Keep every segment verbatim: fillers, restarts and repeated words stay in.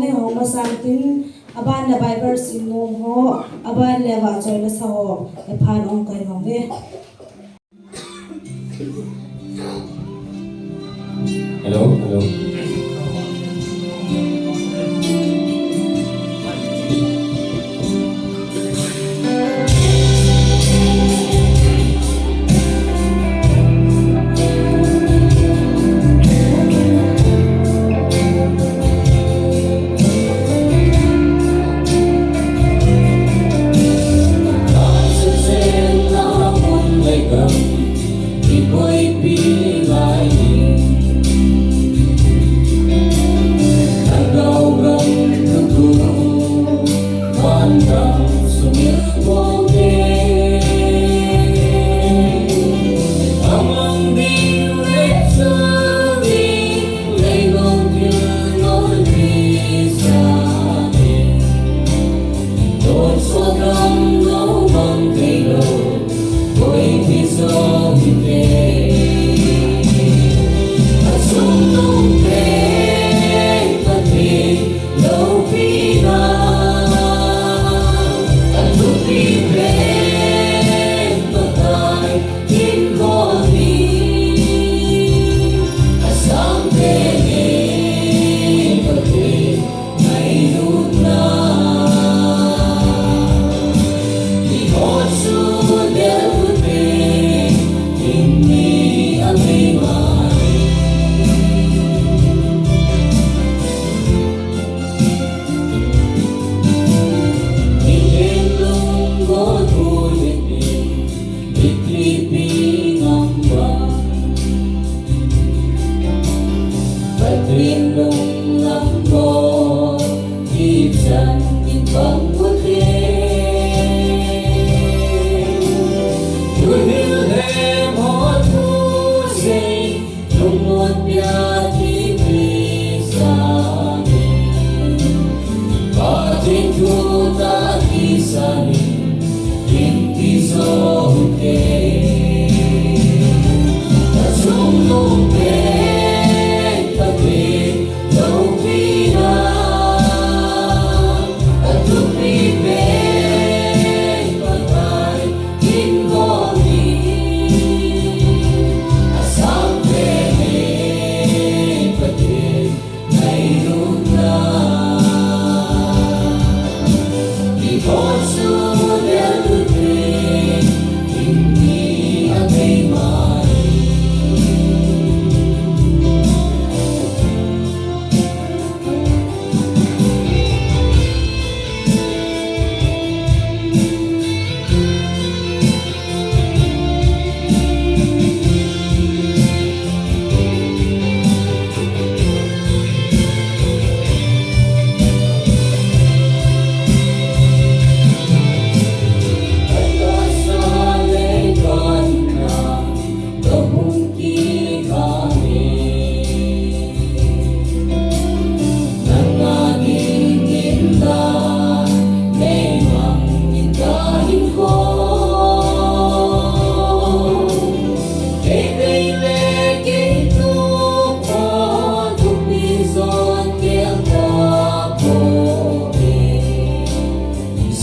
Hong masang tin, aban le Bible sim nom ho, aban le vahchoi masa ho, ephan ong kai nom e. Hello, hello.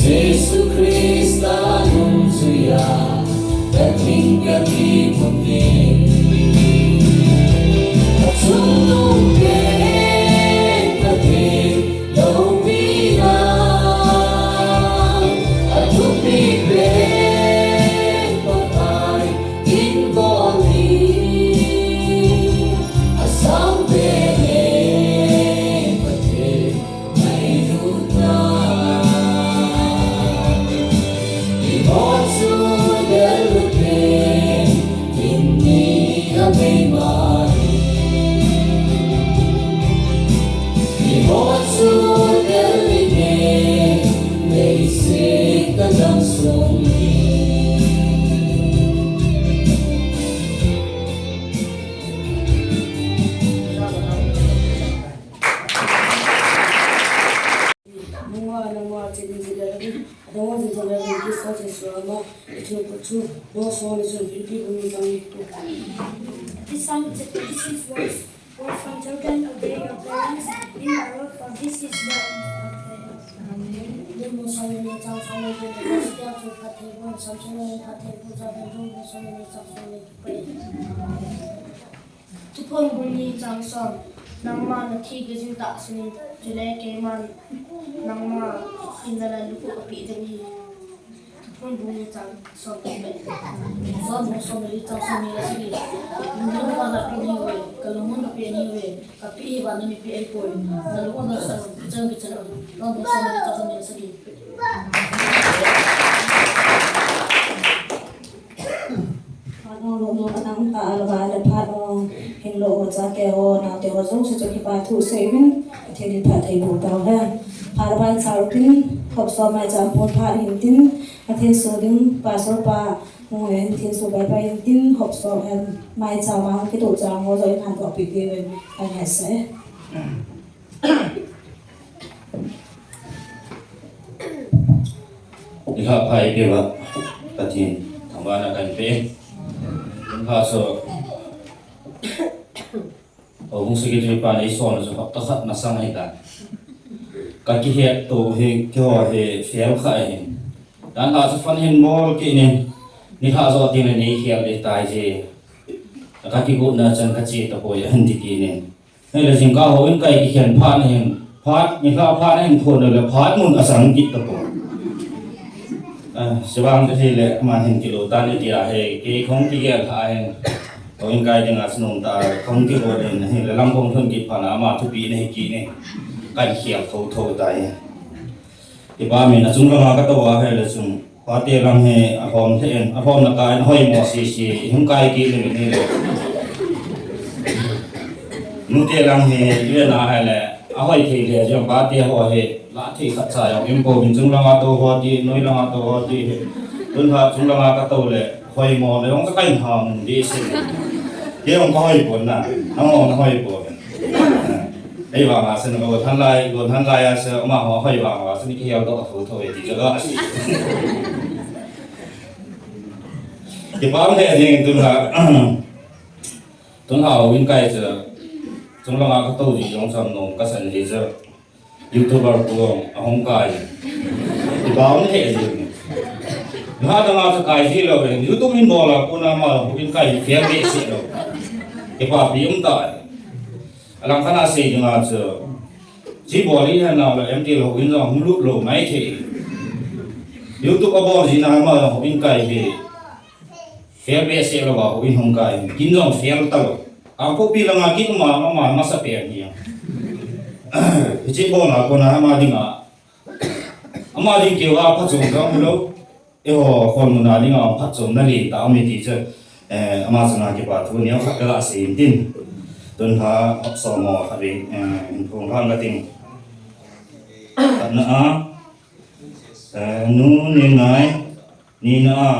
Jesu Christa nungzuiya, ka thing ka ti pum ding. Achungnung pen ka ti, loupina, athupi pen Pakai, in bol ding, asang pen Pakai. Nungah, nungah, chini jileh, adang jileh, Krista Jesu ama, ichu kuchu, do so ni sun, ipi bumi sang iku. This Psalm chapter six verse Orphan children, obey your parents in the Lord, for this is the Lord of the earth. Amen. Lim bung som le ni chang som le li le verse khat chu Pathen in Samson in Pathen in Lim bung som le ni chang som le ni. Thuphon bung ni chang som. Nangma nathi gei jing tah sinin, chule keiman nangma in nalah lukhuh kapeh ding ahi. Thuphon bung ni chang som le li. Thuphon bung som le li chang som le li. Nangma napi ni ve, kalungmon napi ni ve, kapeh hi vana mipi ahipoi. Nalungmon nasa, kichang kichang. Thuphon bung som le li chang som le li. Phat o, lomlom adang tah a lou va le phat o, hinlou ho, chate ho, naote ho jouse chu kipa thu seiyuvin, Pathen in phatthei boh tauhen. Phat aban chautin, hop som maicham pon phat hintin, athenso ding, pastor pa, hung hen thenso bai bai hintin, hop som hen, maicham a hung kitoh chang ho joh in hantoh peh diuvin, kahin hetsah e. Nilhah pha eipeuva Pathen thangvahna kahin pe. Nilhah chu houbung secretary pan eisol chu hapta khat masang ahitan. Kakihetto hi, keiho hi fail kha ahin. Dalha chu fan hin bol kit in. Nilhah joh teng le neikhel ding tai je. Kakigotna chan kache tapoi ahin ti kit in. Hile jingkah houin kai kikhen phat nahin, phat, nilhah phat nahin phon le phat mun asang kit tapoi. Ah, chuvang chu hile, aman hin kilo tan e tia hi, kei kahung kigel lhah hin. Houin kai dinga chu nom tah, kahung kigel in, hile lam kahung lhun kit phat na, ama thupeh nahi kit in. Kahin khel thotho tai. Kipa min, achung langa katou a hile chun, pate lang hi alhom lheh in, alhomna kah in ahoimo sese, ihung kai kit le min hile. Nute lang hi, ive na hile, ahoi thei lheh jeng, pate ho hi, lah thei khat cha jong um pouvin, chung langa tou ho ti, noi langa tou ho ti hi. Tunlha chung langa katou le, hoimo le jong kahin ham behseh. Kei jong kahoi pon na, nangho nahoi pouvin. Ei vang a sen, golhan lai, golhan lai a sen, amaho hoi vang a sen, kihel doh thotho e ti chu ka. Kipa um lheh jeng in tunlha, tunlha houin kai chu, chung langa katou ji jong chu nom kasan ji chu, YouTuber pu ahung kai. Kipa um lheh jeng in. Nilhah dang a chu kai ji lou e, YouTube in bol a kona ama houin kai fail behseh lou. Kipapi um tai. Alangkhat a sei dinga chu, chi bol in hen nau le M T L houin jong hung lut lou mai thei. YouTube abol jing a ama jong houin kai hi fail behseh lou a houin hung kai. Kin jong fail talou. Kangpokpi langa kin um a, ama masa pen hi a. Hiche bol a kona ama dinga, ama ding keu a phatchom jong um lou. Eiho, khonung a dinga phatchomna lentah um e ti chu, eh, ama chunga kipa thu neokhat kaga sei in tin. Tunlha hop som ho khat vei, eh, hin phong lhang kating. Khatna a, eh, Nu Nengai, nina a,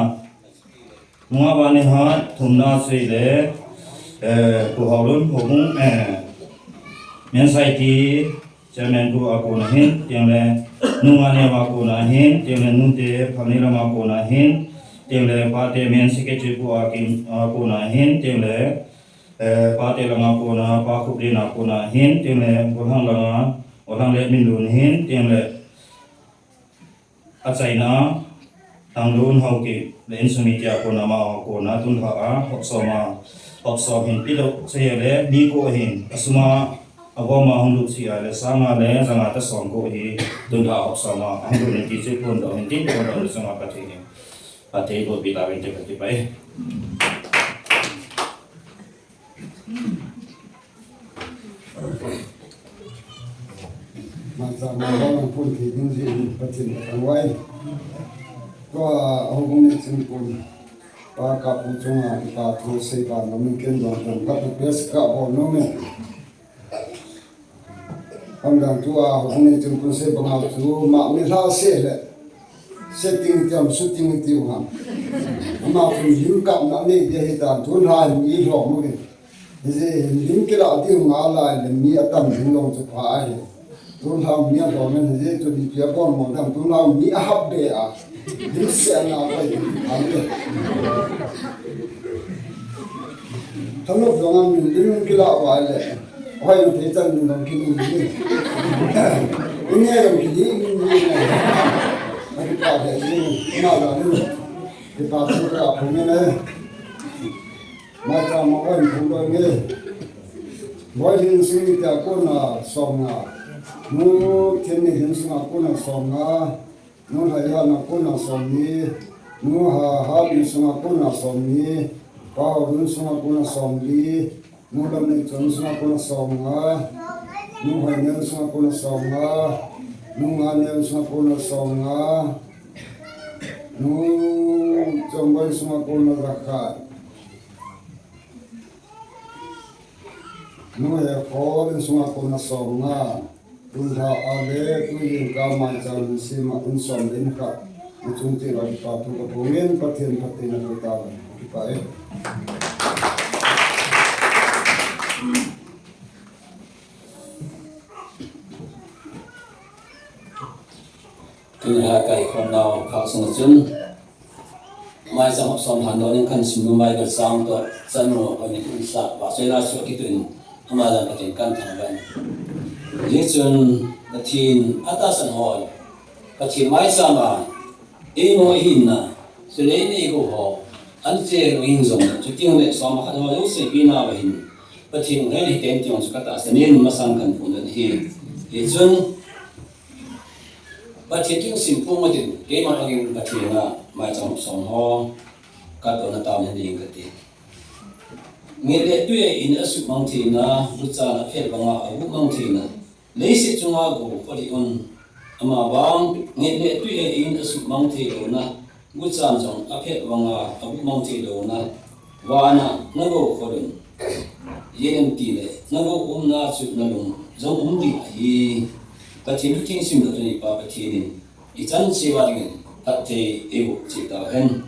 Nungah Vanihat, thumna a chu hile, eh, Pu Haolun Houbung, eh, Men's Society, Chairman pu a kona hin, tengle Nu Nganeo a kona hin, tengle Nute Phalneilam a kona hin, tengle Pate Main Secretary pu a kin, a kona hin, tengle, eh, Pate langa kona, Pa Khuplen a kona hin, tengle Golhang langa, Golhang le Minlun hin, tengle achaina, Thanglun Haokip le insung mite a kona, amaho a kona, tunlha a, hop som a, hop som hin pilou, chule mi ko hin, asum a, agom a hung lut cheh a le, sang nga le, ja nga tah som ko hi, tunlha hop som a, hung lut in ti chu phondoh hin tin, phondoh le chunga Pathen in phatthei boh peh tauvin ti kakipah e. Maicham a hung phondoh ding jeh in Pathen kathangvah e. Tua houbung neh chingpon pa Kapu chunga kipa thu seipa nom in ken jong themkhat request kabol nom e. Amdan tua houbung neh chingpon sei banga chu ma mi lha se le. Setting tiam, shooting tiu ham. Ama chun lim kapna nei dia hitan, tunlha mi lhom u hin. Hijeh hin lim kilah diu ngalai le mi atam ding jong chu pha ahi. Tunlha mi alhom in hijeh chun ipi abol mo dam, tunlha mi ahap be a. Lim se na pai ding ham le. Thanop jong a min lim kilah uva le. Hoi, na thei chan ni dong kini ni. Ni ne dong kini ni ni. Aki pa de ni. Ma la ni. Ki pa chu ka pu ni ne. Maicham a hoi phung doi ni. Hoi hin sing ni ta ko na song na. Nu thin ni hin sing a ko na song na. Nu Lhaihan a kona somni, Nu Ha, Hap Insung a kona somni, Pa Hau Insung a kona somli, Nu Lamneichon Insung a kona somnga, Nu Hoineo Insung a kona somnga, Nu Nganeo Insung a kona somnga, Nu Chongboi Insung a kona jakhat. Nu Hekhol Insung a kona somnga. Tun lha a le tun jingkah maicham sima in som le in khat. Nachung cheh uva kipa thu kaphongin Pathen phattheina pe tauhen. Kipa e. Tun lha kahikhomnau kha sunga chun. Maicham hop som lhan donin kahin simnu Bible chang toh, chanu hon in sa, pasal la so kitun, ama jal Pathen kahin thangvah in. Hijeh chun Pathen atahsan hon, Pathen maicham a, eimu ihinna, chule eini eigo ho, anche lou hin jong, chuteng le som khat ho jouse pina uva hin, Pathen lungheina hiten ti jong chu katahsan in, masang kahin phongdoh ahi. Hichun, Pathen thu simphong utin, keima bangin Pathen a maicham som ho kadohna taona ding kati. Nget le tui a in asuhmang theina, guchan aphet banga aguhmang theina. Leiset chunga gou khol hih un. Amavang nget le tui a in asuhmang theilouna, guchan jong aphet banga aguhmang theilouna. Vana nagou khol un. Ijeh inem itile, nagou umna chu nalung jong um ding ahi. Pathen thu theng simdoh tuni pa Pathen in ichan cheh uva dingin phatthei eiboh cheh tauhen.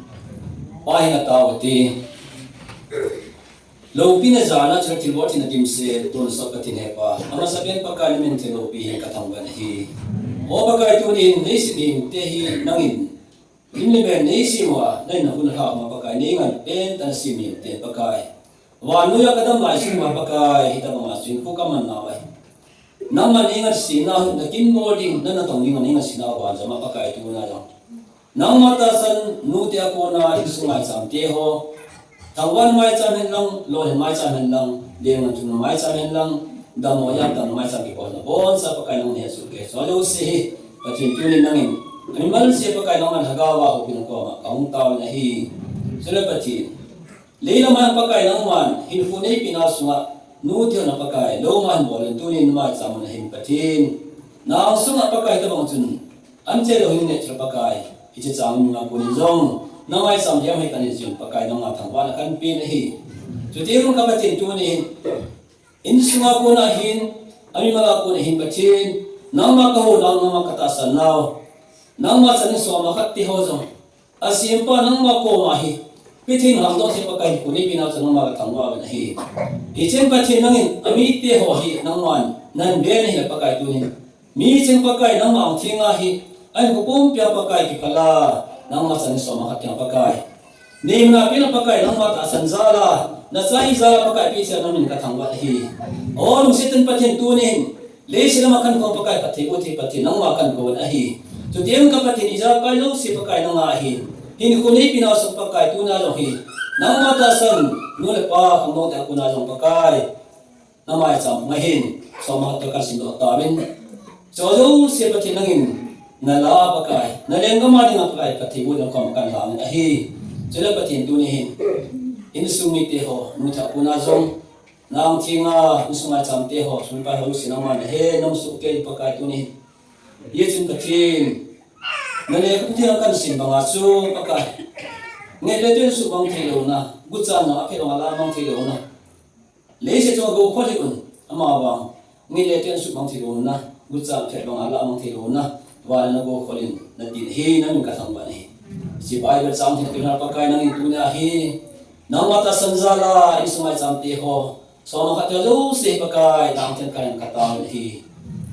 Pa hin atao ute. Loupina jana chule thilbol theina dimset tonsot Pathen hepa. Amasapen Pakai namin theng loupi hi kathangvah in ahi. O Pakai tunin leiset mihemte hi nangin Lim le ven neisem uva, nahin nahung lhah uva Pakai, neingaipeh tah a nasem mihemte Pakai. Vannoi a kadam lai sunga Pakai, hitobanga hinkho kaman nauva. Nangman eingatsah nau, nakinbol ding, nanatong ding, neingatsah nau vang jama Pakai tuna jong. Nangma tahsan, nute a kona, insung maichamte ho. Thangvahna maicham hen lang, lolhinna maicham hen lang, lenggam thumna maicham hen lang, dammo jal tamna maicham kibolna bonsa Pakai nangin hesoh kei. Chujou jouse hi, Pathen tunin nangin, amimal jeh Pakai nangman lhagao a houpi nau koma, kahung taovin ahi. Chule Pathen. Leilam a Pakai nangman, hinkho neipeh nau sunga, nute hon Pakai, lou ma hin bolin tunin maicham un ahin Pathen. Nang sunga Pakai tabang chun, Anche lou hin neh chula Pakai, hiche chang nunga konin jong, na maicham hiam hi kahin jin Pakai nangma thangvahna kahin pen ahi. Chuti hun ka Pathen tuni hin, insunga kona hin, amimal a kona hin Pathen, nangma kahou nau, nangma katahsan nau, nangma chanin soma khat ti ho jong, asempa nangma koma hi, Pathen hamdoh thei Pakai hi koni pina chu nangma kathangvah uvin ahi. Hichun Pathen nangin, amite ho hi, nangman, nahin ve nahi le Pakai tunin. Mi cheng Pakai nangma ahung theng ahi, ahin khopum pia Pakai kiphal a, nangma chanin soma khat tiang Pakai. Nei mana pina Pakai nangma tahsan jal a, nachai jal a Pakai pehse namin kathangvah ahi. O lungset in Pathen tunin, leiset lama kahin kou Pakai phatthei boh thei Pathen nangma kahin kou ahi. Chuteng ka Pathen ijakai jouse Pakai nanga ahi. Hinkho neipeh nau sung Pakai tuna jong hi. Nangma tahsan, nu le pa, khangdong te a kona jong Pakai. Na maicham ngai hin, soma khat toh kahin simdoh tauvin. Chujou jouse Pathen nangin, nala Pakai, na lenggam a dinga Pakai, Pathen bu ding kom kahin lang ahi. Chule Pathen tuni hin, insung mite ho, nute a kona jong, nang thenga, insung maichamte ho, sum pai ho, sina man he, nang suh kei Pakai tuni hin. Hichun Pathen, na lekhabu dinga kahin sim banga chu Pakai. Nget le tui a suhmang theilouna, guchan na aphet banga lamang theilouna. Leiset chunga gou khol hih un, amavang. Nget le tui a suhmang theilouna, guchan phet banga lamang theilouna, vana nagou kholin, natin ahi, namin kathangvah ahi. Hiche Bible chang thil tuna Pakai nangin tuna hi. Nangma tahsan jal a, insung maichamte ho. Soma khat tiang jouse Pakai, nang thenga kahin katao ahi.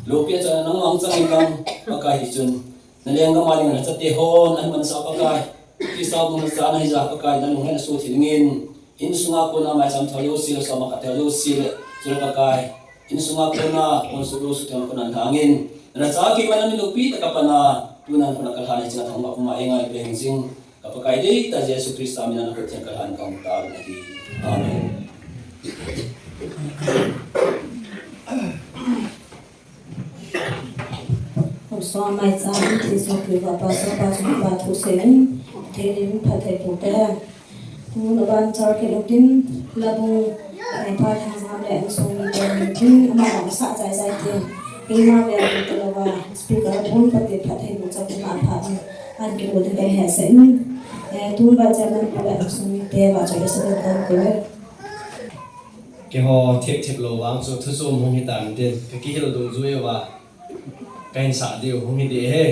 Loupina chang nangma hung chang in lang, Pakai hichun. Na lenggam a ding nachate ho, nahin mansa Pakai. Kisa mun sa nahi ja Pakai, nalung hen aso thil ngin. Insunga kona maicham thei jouse, soma khat thei jouse, chule Pakai. Insunga kona, konsulo suteng kona lhangin, nacha keima nami lopi taka pana, tunan kona kalhan hi chinga thangma kuma engai pe hing jing, ka Pakai deitah Jesu Christa mina nakot theng kalhan kamu tauvin ahi. Amen. Houso maicha in Jesu Christa pa so pa chung pa thu se in, thei in phat thei pu te. Tun aban char ke luk tin, labung, eh, pa thang jam le an song ni te ni tin, ama bang sa jai jai te. Keima ve a te lo va, speaker bun pa te phat thei pu cha ku ma pha ni. An ke lo te he se in. Eh, tun ba cha nan pa le an song ni te ba cha le sa dan ko. Keiho thip thip lou vang chu thu chom hung hi tan tin, ka kihil dungjuiya, ka hin sah diu hung hi ding ahi.